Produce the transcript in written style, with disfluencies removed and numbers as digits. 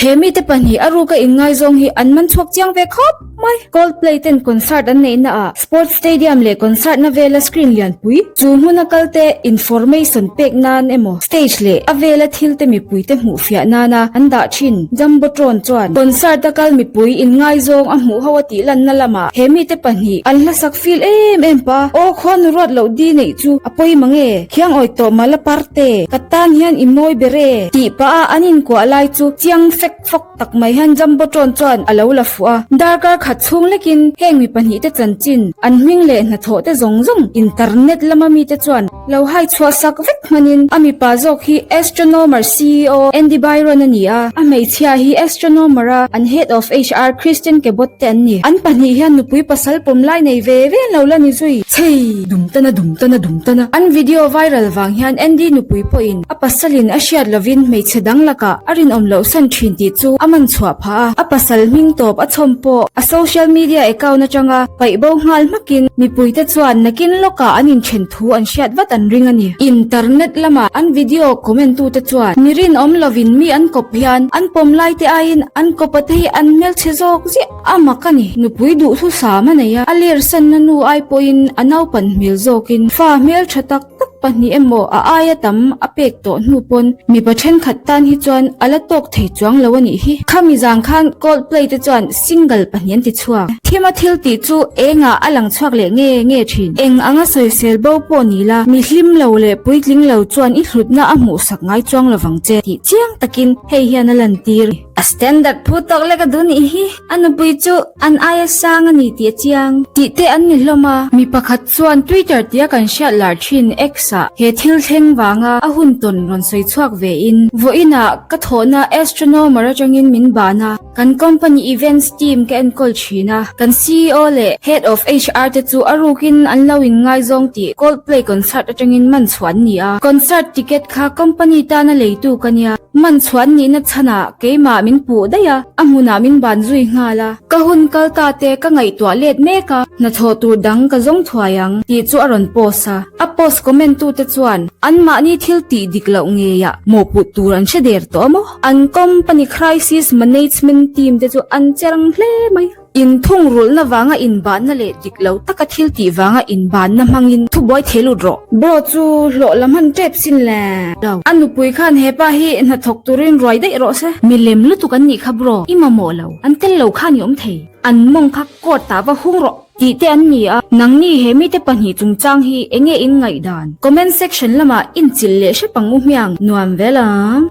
He mite pahnih a ruka inngaizawng hi an man chhuak chiang ve khawp mai. Coldplay ten concert an neihna ah Sports Stadium leh concert na vela screen lianpui chu hmuna kal te information pek nan emaw stage leh a vela thil te mipui te hmuh fiah nana an dah thin. Jumbotron chuan concert a kal mipui inngaizawng a hmuh ho a tih lanna lamah he mite pahnih an hlasak feel em em pa. Aw khuanu ruat loh di neih chu a pawi mang e. Khiang awi tawh mala parte, ka tan hian i mawi ber e, tih pah a an inkuah lai chu chiang fek fawk tak mai hian Jumbotron chuan a lo la fuh a. Darkar khat chhung lekin heng mi pahnihte chanchin, an hming leh hnathawh te zawng zawng internet lama mite chuan lo hai chhuah sak vek hmanin a mipa zawk hi Astronomer ceo Andy Byron a ni a, a hmeichhia hi Astronomer a an head of HR Christian Cabot te an ni. An pahnih hian nupui pasal pawm lai nei ve ve an lo la ni zui. Chhei! Dum tana dum tana dum tana. An video viral vang hian Andy nupui pawhin a pasalin a hriat lovin hmeichhe dang lakah a rinawm loh san thin tih chu a man chhuah phah a. A pasal hming tawp a chhawm pawh a social media account atanga paih bo nghal hmakin mipuite chuan nakin lawkah an inthen thu an hriat vat an ring a ni. Internet lama an video comment tute chuan mi rinawm lovin mi an kawp hian an pawm lai te aiin an kawpa te hi an hmelchhe zawk ziah. A mak a ni, nupui duhthusam a nei a, a ler sanna nu ai pawhin a naupan hmel zawkin fa hmeltha tak tak pahnih emaw a aia tam a pek tawh hnu pawn mipa thenkhat tan hi chuan a la tawk thei chuang lo a nih hi. Khami zang khan Coldplay te chuan single pahnih an ti chhuak. Thima thil tih chu engah a lang chhuak leh nge nge thin. Eng anga sawisel bo pawh ni la, mi hlim lo leh puitling lo chuan i hlutna a hmuhsak ngai chuang lovang che tih chiang takin hei hian a lantir. A standard phu tawk lek a duh nih hi. A nupui chu an aia sang a ni tih a chiang. Tih te an ni hlawm a. Mi pakhat chuan Twitter tia kan hriat lar thin X ah he thil thleng vanga a hun tawn rawn sawi chhuak ve in, Vawiinah ka thawhna astronomer atangin min ban a, kan company events team ka enkawl thin a, kan ceo leh head of HR te chu a rukin an lo inngaizawng tih Coldplay concert atangin man chhuah an ni a. Concert ticket kha company tana leitu ka nia. Man chhuan nihna chhanah keimah min puh daih a, a hmunah min ban zui nghal a. Ka hun kal ta te ka ngaihtuah let mek a, hnathawh tur dang ka zawng thuai ang tih chu a rawn post a. A post comment tute chuan anmahni thil tih dik loh ngeiah mawhpuh tur an hre der tawh a maw? An company crisis management team te chu an che rang hle mai. Inthungrulhna vanga inbanna leh dik lo taka thil tih vanga inbanna hmangin thubuai thei lut rawh. Bro chu hlawh la hman tep sin le. Lo. A nupui khan hepa hi hnathawk turin ruai daih rawh se. Milem lutuk an nih kha bro, i mamawh lo. An tel lo khan i awm thei. An mawng kha court ah va hung rawh. Tih te an ni a. Nangni he mite pahnih chungchang hi enge in ngaihdan? Comment section lamah inchilh leh hrep ang u hmiang. Nuam vel ang.